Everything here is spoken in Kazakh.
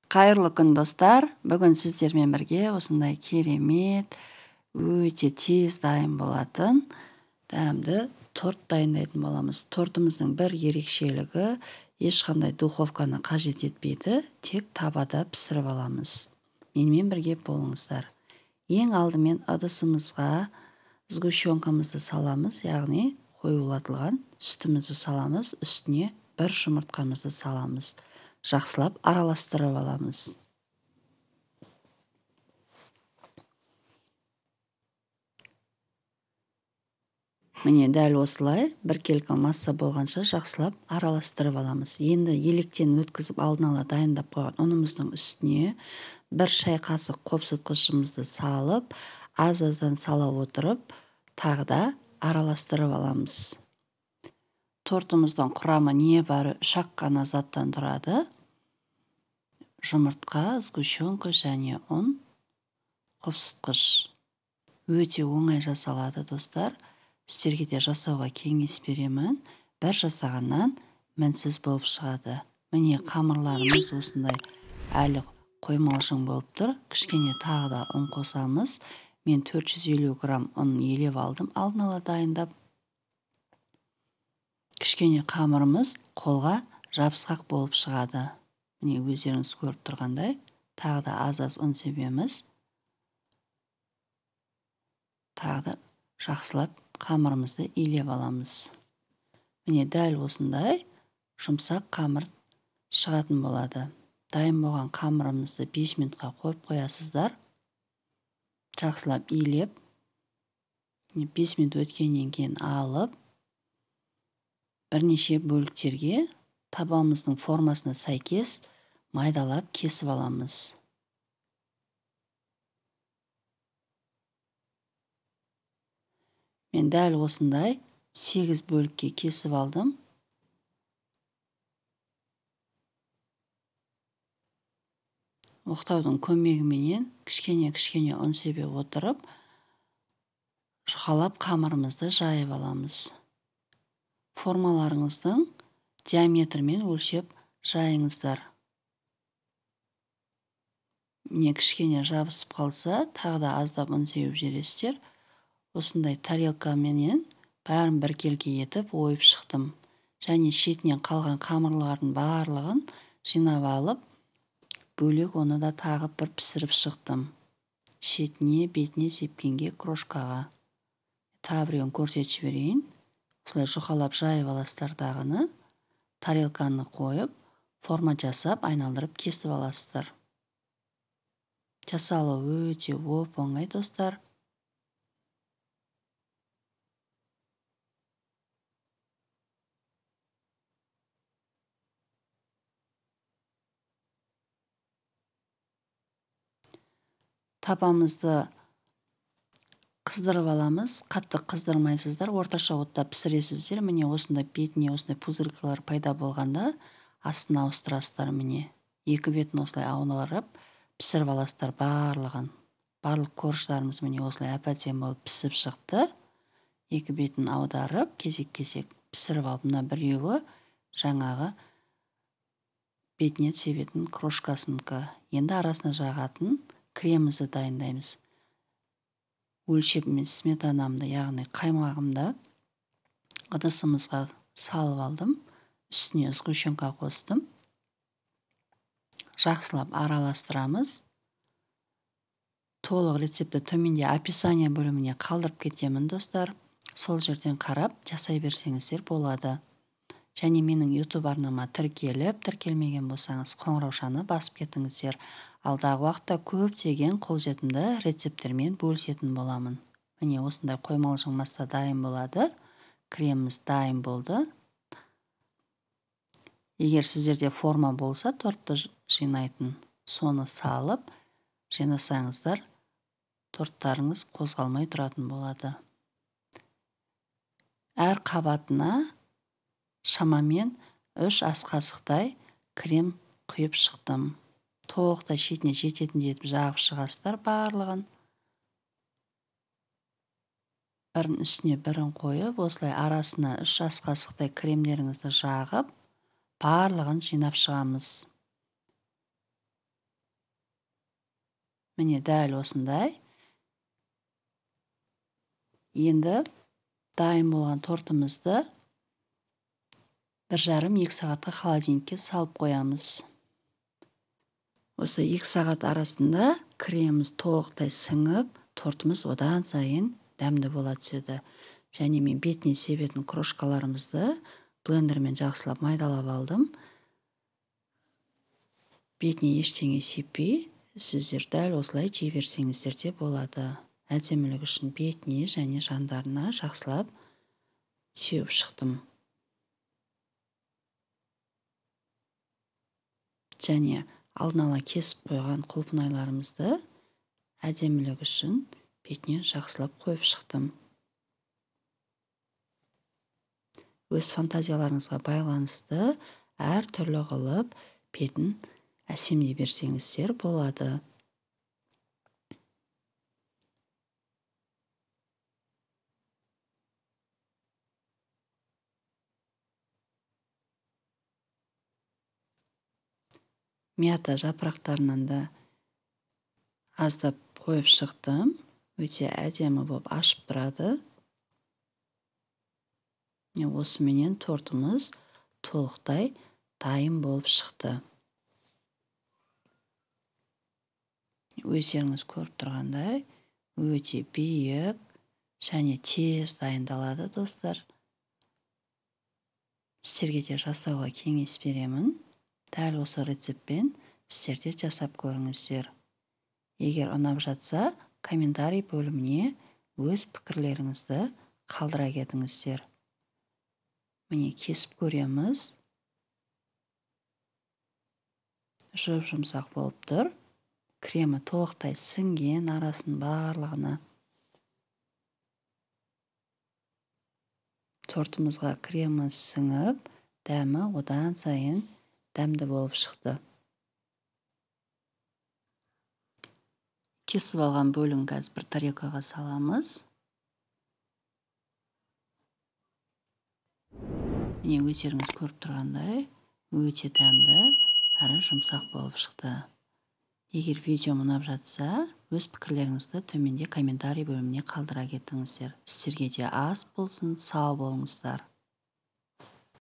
Қайырлы күн, достар! Бүгін сіздермен бірге осындай керемет, өте тез дайын болатын дәмді торт дайындайтын боламыз. Тортымыздың бір ерекшелігі, ешқандай духовканы қажет етпейді, тек табада пісіріп аламыз. Менімен бірге болыңыздар. Ең алдымен ыдысымызға сгущенкамызды саламыз, яғни қоюлатылған сүтімізді саламыз, үстіне бір жұмыртқамызды саламыз. Жақсылап араластырып аламыз. Міне, дәл осылай біркелкі масса болғанша жақсылап араластырып аламыз. Енді електен өткізіп алдын ала дайындап қойған ұнымыздың үстіне бір шай қасық қопсытқышымызды салып, аз-аздан сала отырып, тағы да араластырып аламыз. Тортымыздың құрамы небәрі үш-ақ қана заттан тұрады. Жұмыртқа, сгущенка және ұн, қопсытқыш. Өте оңай жасалады, достар. Сіздерге де жасауға кеңес беремін. Бір жасағаннан мінсіз болып шығады. Міне, қамырларымыз осындай әлі қоймалжың болып тұр. Кішкене тағы да ұн қосамыз. Мен 450 грамм ұн елеп алдым, алдын ала дайындап. Кішкене қамырымыз қолға жабысқақ болып шығады. Міне, өздеріңіз көріп тұрғандай, тағы да аз-аз ұн себеміз. Тағы да жақсылап қамырымызды илеп аламыз. Міне, дәл осындай жұмсақ қамыр шығатын болады. Дайын болған қамырымызды 5 минутқа қойып қоясыздар. Жақсылап илеп, 5 минут өткеннен кейін алып, бірнеше бөліктерге табамыздың формасына сәйкес майдалап кесіп аламыз. Мен дәл осындай 8 бөлікке кесіп алдым. Оқтаудың көмегіменен кішкене-кішкене ұн себе отырып, жұқалап қамырымызды жайып аламыз. Формаларыңыздың диаметрімен өлшеп жайыңыздар. Міне, кішкене жабысып қалса, тағы да аздап ұн сеуіп жібересіздер. Осындай тарелкаменен бәрін біркелкі етіп ойып шықтым. Және шетінен қалған қамырлардың барлығын жинап алып, бөлек оны да тағы бір пісіріп шықтым. Шетіне, бетіне сепкенге крошкаға. Тағы біреуін көрсетіп жіберейін. Осылай жұқалап жайып аласыздар дағыны, тарелканы қойып, форма жасап, айналдырып кесіп аласыздар. Жасалуы өте оп-оңай, достар. Табамызды қыздырып аламыз. Қатты қыздырмайсыздар, орташа отта пісіресіздер. Міне, осындай бетіне осындай пузырькалар пайда болғанда астына ауыстырасыздар. Міне, екі бетін осылай аударып пісіріп аласыздар барлығын. Барлық корждарымыз міне осылай әп-әдемі болып пісіп шықты. Екі бетін аударып кезек-кезек пісіріп алып, мына біреуі жаңағы бетіне себетін крошкасынікі. Енді арасына жағатын кремімізді дайындаймыз. Өлшеп мен сметанамды, яғни қаймағымды ыдысымызға салып алдым. Үстіне сгущенка қостым. Жақсылап араластырамыз. Толық рецептті төменде описание бөліміне қалдырып кетемін, достар. Сол жерден қарап жасай берсеңіздер болады. Және менің YouTube арнама тіркеліп, тіркелмеген болсаңыз қоңыраушаны басып кетіңіздер. Алдағы уақытта көптеген қолжетімді рецепттермен бөлісетін боламын. Міне, осындай қоймалжың масса дайын болады. Креміміз дайын болды. Егер сіздерде форма болса, тортты жинайтын, соны салып жинасаңыздар, торттарыңыз қозғалмай тұратын болады. Әр қабатына шамамен 3 ас қасықтай крем құйып шықтым. Толықтай шетіне жететіндей етіп жағып шығасыздар барлығын. Бірін үстіне бірін қойып, осылай арасына 3 ас қасықтай кремдеріңізді жағып, барлығын жинап шығамыз. Міне дәл осындай. Енді дайын болған тортымызды 1,5-2 сағатқа холодильникке салып қоямыз. Осы 2 сағат арасында креміміз толықтай сіңіп, тортымыз одан сайын дәмді бола түседі. Және мен бетіне себетін крошкаларымызды блендермен жақсылап майдалап алдым. Бетіне ештеңе сеппей, сіздер дәл осылай жей берсеңіздер де болады. Әдемілік үшін бетіне және жандарына жақсылап сеуіп шықтым. Және алдын ала кесіп қойған құлпынайларымызды әдемілік үшін бетіне жақсылап қойып шықтым. Өз фантазияларыңызға байланысты әр түрлі қылып бетін әсемдей берсеңіздер болады. Мята жапырақтарынан да аздап қойып шықтым. Өте әдемі болып ашып тұрады. Осыменен тортымыз толықтай дайын болып шықты. Өздеріңіз көріп тұрғандай, өте биік және тез дайындалады, достар. Сіздерге де жасауға кеңес беремін. Дәл осы рецептпен сіздер де жасап көріңіздер. Егер ұнап жатса, комментарий бөліміне өз пікірлеріңізді қалдыра кетіңіздер. Міне кесіп көреміз. Жұп-жұмсақ болып тұр. Кремі толықтай сіңген арасын барлығына. Тортымызға кремі сіңіп, дәмі одан сайын дәмді болып шықты. Кесіп алған бөлігін қазір бір тарелкаға саламыз. Міне өздеріңіз көріп тұрғандай, өте дәмді әрі жұмсақ болып шықты. Егер видео ұнап жатса, өз пікірлеріңізді төменде комментарий бөліміне қалдыра кетіңіздер. Сіздерге де ас болсын, сау болыңыздар.